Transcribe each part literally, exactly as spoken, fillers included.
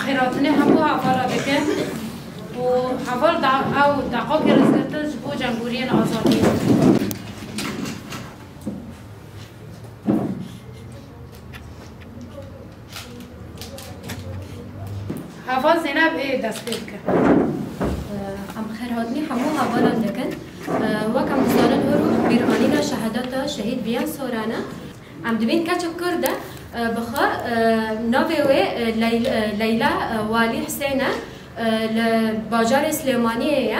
Xêrhatinê hemû hevala dikin û heval da-, ew deqakê rêzgirtin ji bo cengoriyên azadiyê. Heval Zeynep ê dest pê bike. Em xêrhatinî hemû hevalan dikin. Wek em dizanin, îro bîranîna şehadeta şehîd Viyan Soran e. Em dibîn keçek Kurd e, bi xwe, e, navê wê, e, Leyl-, e, Leyla, e, Walî Hisên e, e, li bajarê Silêmaniyê ye.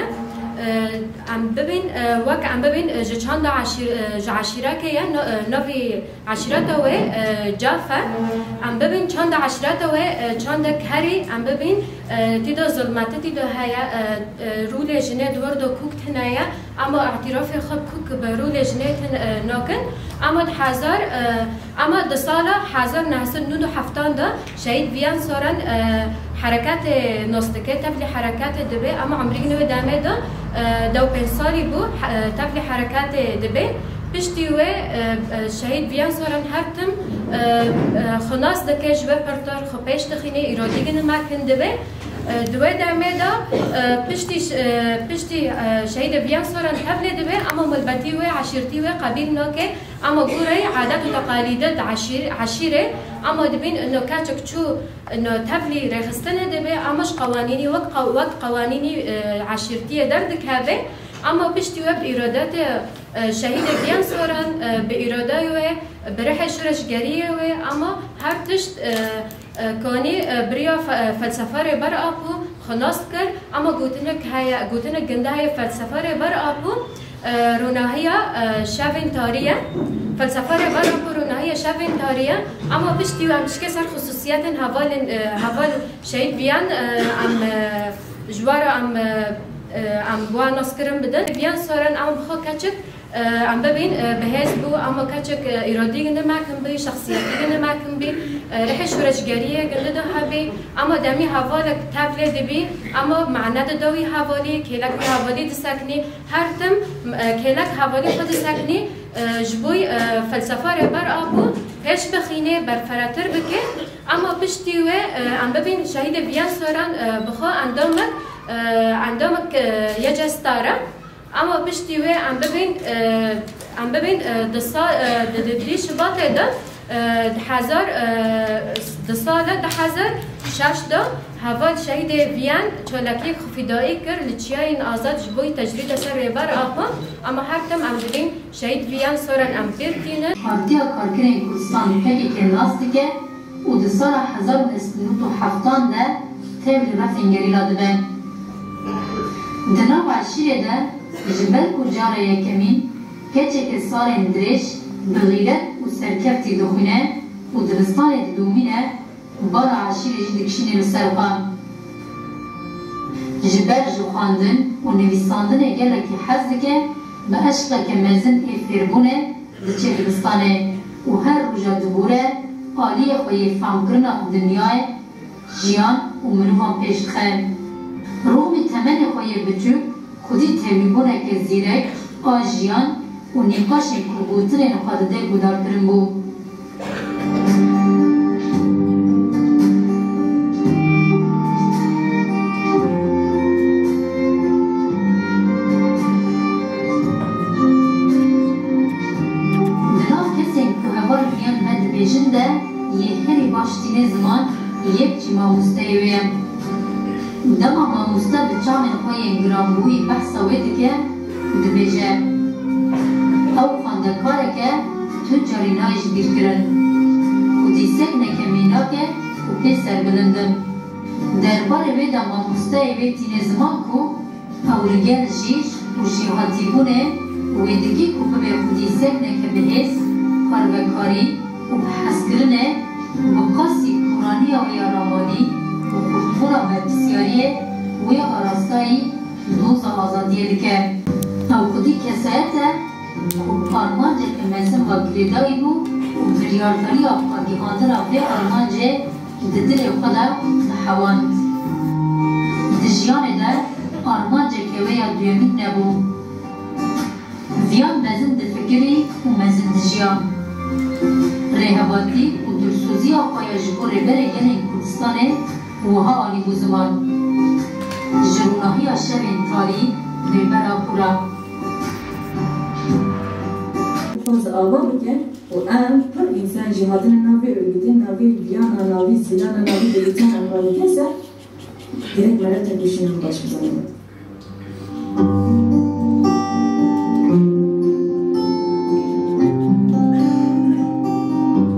E, em bibîn, e, wek em bibîn, e, ji çanda eşîr-, e, ji eşîrekê ye, no-, e, navê eşîreta wê, e, Caf e. Em bibîn çanda eşîreta wê, e, çandek herî, em bibîn, e, tî de zilmetî tî de heye, e, e, rûlê jinê di wir de kûk tune ye. Ama îtirafê xwe kûk bi rûlê jinê tune, e, nakin. Ama di hezar, e, ama di sala hezar neh sed nod û heftan de şehîd Viyan Soran, e, hereketê nas dike, tevlî hereketê dibe. Ama emrî wê demê de, e, deh û pênc salî bû, he-, e, tevlî hereketê dibe. Piştî wê, e, e, şehîd Viyan Soran her tim, e, e, xwe nas dike, ji wê pirtir xwe pêş dixîne, îro dîgin mekin dibe. E, di wê demê de, e, piştî ş-, e, piştî, e, şehîdê Viyan Soran tevlê dibe, ama malbatî wê, eşîrtî wê qebîl nake, ama goreyê adet û teqalîdê di eşîr-, eşîrê, ama dibîn ino keçik çû ino tevlî rêxistinê dibe, ama ji qewanînî wek qe-, wek qewanînî, e, eşîrtiyê derdikeve, ama piştî wê bi îradetê, e, şehîdê Viyan Soran, e, bi îradeyê wê, bi rihê şoreşgeriyê wê, ama her tişt, e, e, kanî, e, bi riya fe-, e, felsefa Rêber Apo xwe nas kir, ama gotinek heye, gotinek ginde heye felsefa Rêber Apo, e, ronahiya, e, şevên tarî ye. Felsefa Rêber Apo ronahiya şevên tarî ye, ama piştî wê em dişkê ser xusûsiyetên hevalên, e, heval şehîd Viyan, e, em, e, ji we re em, e, e, em bi we naskirin bidin. Viyan Soran em xwe keçik, e, em bibîn, e, bi hêz bû, ama keçik, e, îradî gindi mekin bî, şexsiyetî gindi mekin bî, e, rihê şoreşgeriyê gindi de hebî, ama demî hevalek tevlê dibî, ama mane dida wî hevalî, kêlek wî hevalî disekinî, her tim, e, kêlek hevalî xwe disekinî, e, ji bo, e, felsefa Rêber Apo pêş bixînê, berferetir bike, ama piştî wê, e, em bibîn şehîdê Viyan Soran, e, bi xwe endamek, e, endamek, e, yê cestare. Ama piştî wê em bibîn, e, em bibîn, e, di sa-, e, di, di, di Şubatê de, e, di hezar, e, di sala du hezar şeş de heval şehîdê Viyan çalakiyek xwe fîdayî kir li çiyayên azad ji bo tecrîda ser Rêber Apo, ama her tim em dibîn şehîd Viyan Soran em pêr tînin. Partiya Karkerên Kurdistan P K K nas dike û di sala hezar û neh sed û nod û heftan de tevlî refên gerîla dibe. Di nav eşîrê de ji ber ku cara yekemîn keçeke salên dirêj bi xîret û serkeftî dixwîne û dibistanê didomîne, bala eşîrê jî dikişîne li ser xwe. Ji ber ji xwendin û nivîsandinê gelekî hez dike, bi eşqeke mezin ê fêrbûnê diçe dibistanê û her roja dibûre aliyê xwe yê fehmkirina dinyayê, jiyan û mirovan pêş dixe. Rûmî temenê xwe yê biçûk, xwedî tevlîbûneke zîrek a jiyan û nîqaşên ku gotinên xwe dide guhdarkirin bû. Di nav kesên ku heval Viyan me dibêjin de yê herî baş tîne ziman yek jî mamosteyê wê ye. Dema mamoste bi çavên xwe yên giranbûyî behsa wê dike û dibêje, ew xwendekarek e, tu carî nayê ji bîr kirin. Xwedî sekneke mînak e û pê serbilind im. Derbarê wê de mamosteyê wê tîne ziman ku ew li gel jîr û jêhatîbûnê wê dikî ku bibe xwedî sekneke bihêz, parvekarî û bihezkirinê, bi qasî kûraniya wê ya ramanî û xurtbûna berpirsyariyê wê arastayî doza azadiyê dike. Ew xwedî kesayet e ku armanceke mezin ve girêdayî bû û biryardariya xwegihandina vê armancê di dilê xwe de dihewand. Di jiyanê de armanceke wê ya duyemîn nebû. Viyan mezin difikirî û mezin dijiya. Rêhevatî û dilsoziya xwe ya ji bo Rêberê Gelên Kurdistanê Wiha alî bû ziman. Ji rûnahiya şevên tarî, rêbera xwe ra. Xwe ava bike û em pir însan jî hatine navê Urmîtê, navê Viyana, navê Zîlana, navê Debîtana ava bike se, gerek me re tekoşînan baş bizanin.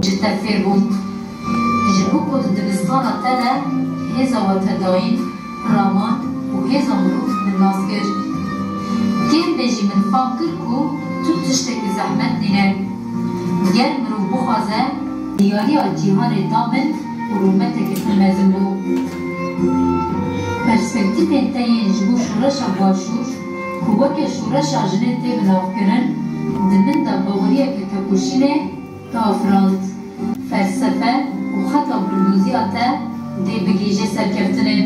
Ji te fêr bûm. Ji bo ku di dibistana te de hêza we tedayîn, raman û hêza mirov min nas kir. Kêm be jî min fam kir ku tu tiştekî zehmet nîne. Ger mirov bixwaze, diyariya cîhanê da min û rûmeteke pir mezin bû. Perspektîfên te yên ji bo şoreşa Başûr, ku weke şoreşa jinê tê binavkirin, di min de baweriyeke tekoşînê diafirand. Felsefe û xeta bindûziya te dê bigihîje serkeftinê.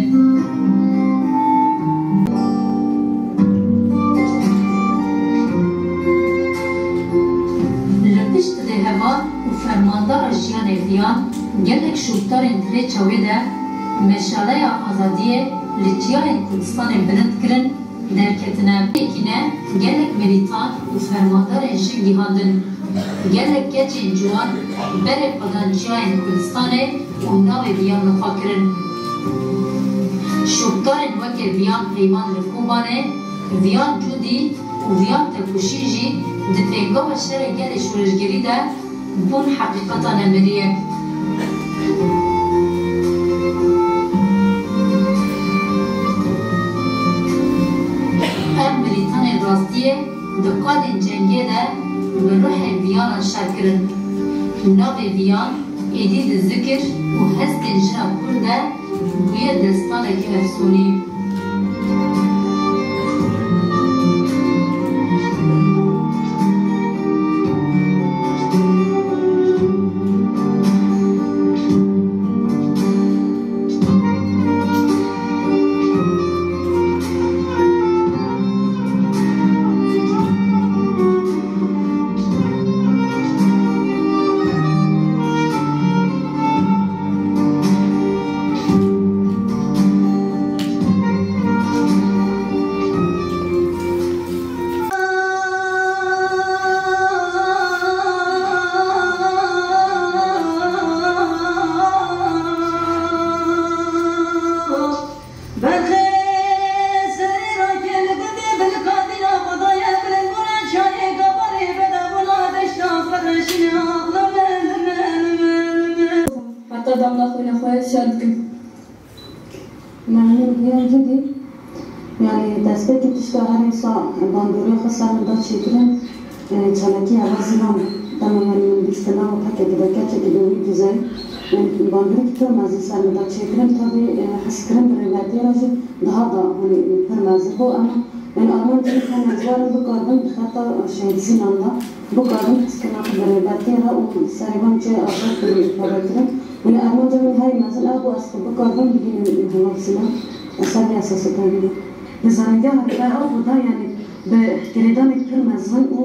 Li pişt rêheval û fermandara jiyanê Viyan, gelek şopdarên di vê çaxê de meşaleya azadiyê li çiyayên Kurdistanê bilind kirin, derketine. Yekîne gelek milîtan û fermandarên jin gihandin. Gelek keçên ciwan berê xwe dan çiyayên Kurdistanê û navê Viyan li xwe kirin. Şopdarên weke Viyan Peyman li Kobanê, Viyan Cûdî û Viyan Tekoşî jî di pêngava şerê gelê şoreşgerî de bûn heqîqeta nemiriyê. Ev milîtanên rastiyê di qadên cengê de bi ruhê Viyanan şer kirin. Navê Viyan êdî di zikir û hestên jina Kurd de bûye destanekî efsûnî. Berxê serê rakê li gundê bin kadîna xwe daye, bilindbûna çayê gabarê bedabûna deşta xwe reşîne axla me, me, me, me, me. Heta damla xwîna xwe şer dikim. Memnûn bûyam Cûdî. Yanî destpêkê tişta her wisa bandorê xwe ser min da çêkirin, e, çalakî heval Zîlan bû. Dema yanî min bîstina û pekê dide keçekî bi wî dizayî. Yanî bandorîkî pir mezin ser min da çêkirin. Tabî, e, hezkirin bi rêbertiyê re jî daha da, hanî, pir mezin bû. Ema, yanî armancê min hene ez werim bikaribim di xeta şehîd Zîlan de, bikaribim hezkirina xwe bi rêbertiyê re û serê van çiyayê azad bibî îfade kirin. Yanî armanca min herî mezin ew bû, ez xwe bikaribim bigihînim heval Zîlan. Ez ser vê esasê tevî bûm. Li zanîngeha rêber ew xwe da, yanî bi girêdanekî pir mezin û,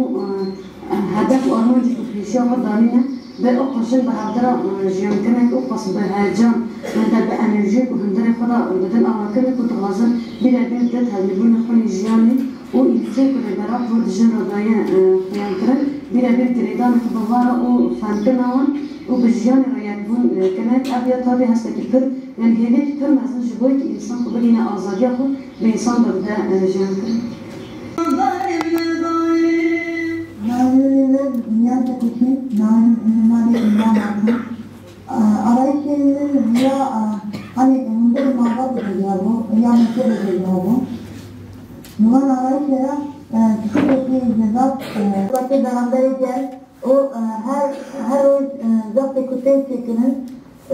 e, hedef û armancekî pêşiya xwe danîne, bi ew qas jin bi hevdira, e, jiyankirinekî ew qas bi heyecan, wenda bi enerjiyek û hundirê xwe de didin avakirinê ku dixwazin bîrebîr di tevlîbûnê xwe yên jiyanê û îlkê ku rêbera Kurd jin re daye, e, xuyankirin, bîrebîr girêdanê xwe bi va re û fendkirina wan û bi jiyanê re yekbûn, e, kirin. Ev ya tabî hestekî pir, yanî hêviyekî pir mezin ji bo yekî însan xwe bigihîne azadiya xwe bi însan re bide, e, jiyankirin. Navê min Miyan Tekuşî, navê min Miyan Altun. Arayîşê ya, hanî, hundir mava bû, ya mekê bû. Min arayîşê ya, e, tiştekî zaf, e, wekî beramberê gel û, e, her, her roj, e, zaf tê ku tê çêkirin.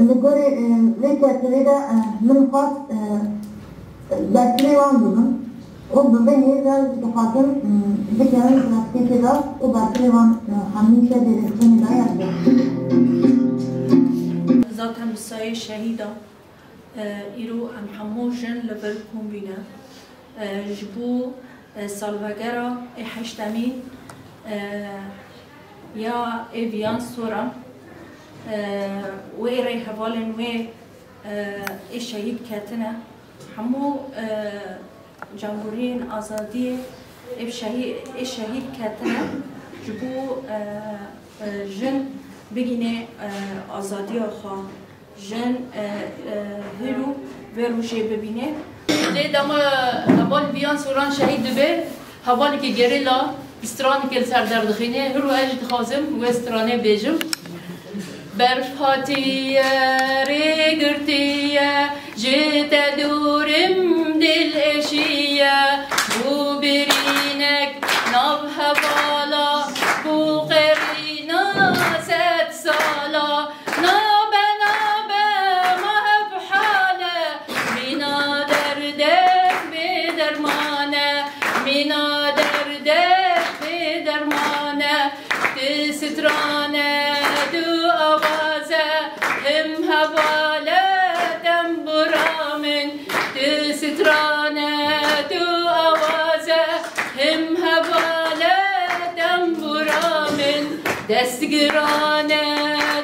Li gorî, e, vê çerçevê de, e, min xwest, e, berpirê wan bibim û bi vê hêz ez dixwazim, e, bikerim praktîkê de û berpirê wan, e, hemî şevê rêxistinê de ez bibim. Zaten bi sayê şehîdan, e, îro em hemû jin li vir kombî ne. E, ji bo, e, salvegera ê heştemîn, e, ya ê Viyan Soran, e, û ê rêhevalên wê Ê şehîd ketine, hemû, e, cangoriyên azadiyê ê şehî-, ê şehîd ketine ji bo, e, e, jin bigîne, e, azadiya xwe. Jin, e, e, hîro vê rojê bibîne. Lê dema heval Viyan Soran şehîd dibe, hevalekî gerîla stranekê li ser derdixîne, hîro ez jî dixwazim wê stranê bêjim. Berf hatiye, rê girtiye, ji te dûr im dil eşiye, bû birînek nav hevala, bû qerîna sed sala, nabe, nabe, ma hev hale, mîna derdek bê dermane, mîna derdek bê dermane. Tu strane, tu awaze, him hevale tembura min. Tu strane, tu awaze, him hevale tembura min. Destgirane,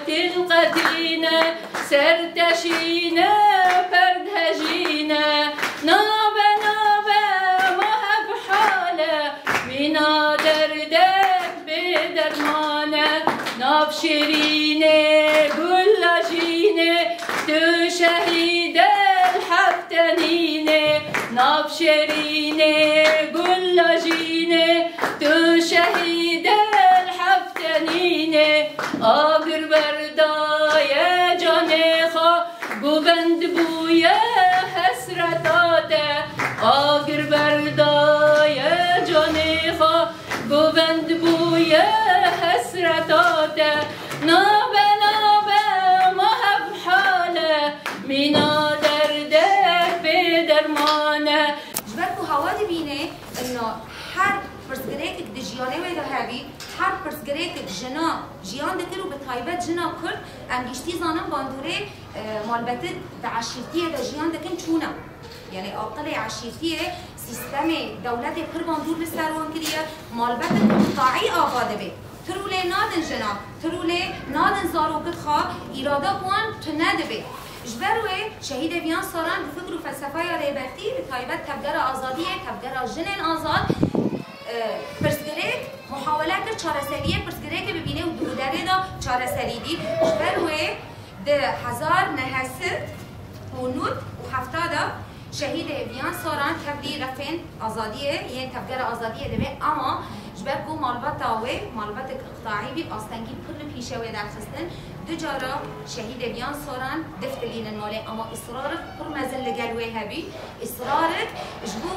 tilqetîne, serteşîne, perdhejîne. Nabe, nabe, ma hev hale, mîna derdek bê dermane, nav şêrînê, gul lajînê, tu şehîdel heftenînê, nav şêrînê, gul lajînê, tu şehîdel heftenînê, agir berdaye canê xwe, govend bûye hesreta te, agir berdaye canê xwe, govend bûye hesreta te. Nabe, nabe, ma hev hale, mîna derdek bê dermane. Ji ber ku hewa dibîne, ino her pirsgirêkek di jiyanê wê de hebî, her pirsgirêkek jina jiyan dikir û bi taybet jina Kurd, em giştî zanin bandorê, e, malbetin di eşîrtiyê de jiyan dikin çûne. Yanî aqilê eşîrtiyê, sîstemê dewletê pir bandor li ser wan kiriye, malbetin qutaî ava dibe. Tirûlê nadin jina, tirûlê nadin zarokit xwe, îrada wan tune dibe. Ji ber wê şehîdê Viyan Saran bi fikr û felsefeya Rêbertî, bi taybet Tevgera Azadiyê, Tevgera Jinên Azad, e, pirsgirêk, muhawele kir çareseriyê pirsgirêkê bibîne û di derê de çareserî dî. Ji ber wê di hezar neh sed û nod û hefta de şehîdê Viyan Saran tevlî refên azadiyê, yên Tevgera Azadiyê dibe, ama ji ber ku malbata wê malbetek îqtaî bî, astengî pir li pîşe wê derxistin. Du cara şehîdê Viyan Soran diftilînin malê, ama îsrarek pir mezin li gel wê hebî. Îsrarek ji bo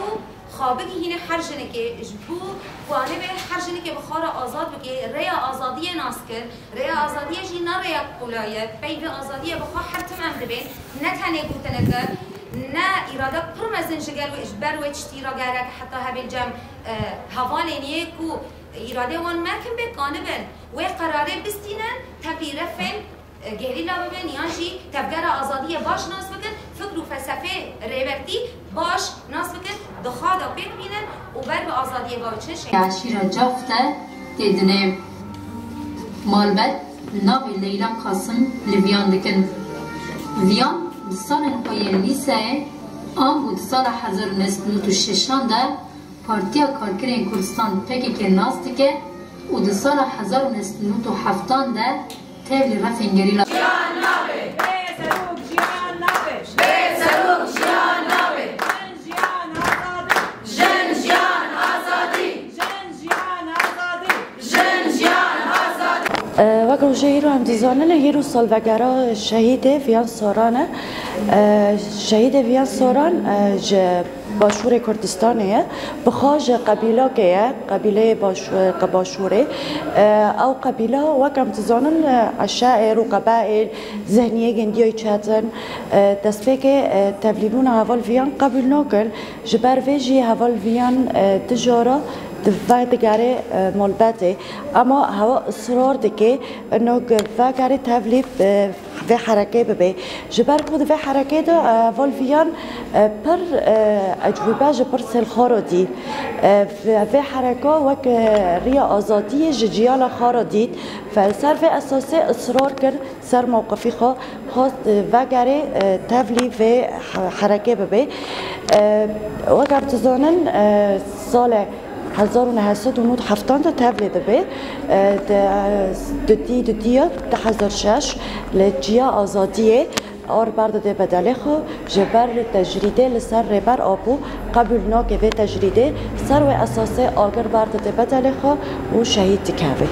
xwe bigihîne her jinikê, ji bo ku anebe her jinikê bi xwe re azad bike, rêya azadiyê nas kir. Rêya azadiyê jî ne rêya qula ye. Peyvê azadiyê bi xwe her tim em dibên. Ne tenê gotineke, ne îrade pir mezin ji gel wê, ji ber wê tiştî re gerek heta hebê cem, e, hevalên yê ku îradê wan mekin bê kanibin. Wê qerarê bistînin, tevlî refên, e, gerîla bibin, yan jî tevgera azadiyê baş nas bikin, fikr û felsefê Rêbertî baş nas bikin, di xwe de pêk bînin û ber bi azadiyê ve biçin. Şehîd. Eşîra Cafte tê dinê malbet navê Leyla Qasim li Viyan dikin. Viyan di salên xwe yên lîseyê ango di sala hezar û neh sed û nod û şeşan de Partiya Karkerên Kurdistan, P K K, nas dike û di sala hezar û neh sed û nod û heftan de tevlî refên gerîla. Jiyan nabe! Bê serok jiyan nabe! Bê serok jiyan nabe! Jin jiyan azadî! Jin jiyan azadî! Jin jiyan azadî! Jin jiyan azadî! E, wek rojê îro em dizanin, îro salvegera şehîdê Viyan Soran e. E, şehîdê Viyan Soran, e, ji Başûrê Kurdistanê ye. Bi xwe ji qebîlakê ye, qebîleyê baş-, e, Başûrê. E, ew qebîla, wek em dizanin, e, eşaîr û qebaîl, zehniyê gindiyê çetin, e, destpêkê, e, tevlîbûna heval Viyan qebûl nakin. Ji ber vê jî heval Viyan, e, du cara Vegerê, e, malbetê, ema hewa israr dike, ino vegerê tevlî, e, vê herekê bibe. Ji ber ku di vê herekê de, e, hevalviyan, e, pir, e, ecwîbe ji pirsên xwe re dî. E, vê, vê hereka wek, e, riya azadiyê ji ciyana xwe re dît. Fe-, ser vê esasê israr kir ser mewqifî xwe, xwest, e, vegerê, e, tevlî vê he-, herekê bibe. E, wek em dizanin, e, salê hezar û neh sed û nod heftan de tevlê dibe. E, di, di dî, di diya du hezar şeş li Ciya Azadiyê ar berdide bedelê xwe, ji ber tecrîdê li ser Rêber Apo qebûl nake vê tecrîdê, ser wê esasê agir berdide bedelê xwe û şehîd dikeve.